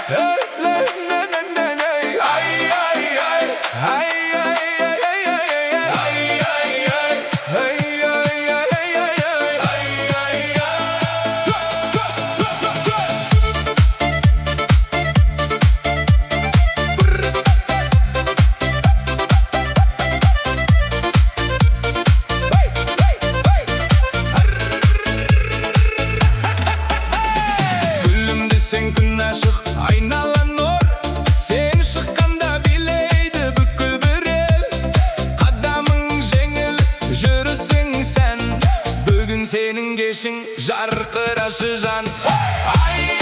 Эй, лей, не, не, не, не. Ай, ай, ай. Ай, ай, ай, ай, ай, ай. Ай, ай, ай. Ай, ай, ай, ай, ай, ай. Ай, ай, ай. Күлімдесең, күн ашық, айнала нұр. Сен шыққанда билейді бүкіл бір ел. Қадамың жеңіл, жүрісің сән. Бүгін сенің кешің, жарқырашы, жан. Ай.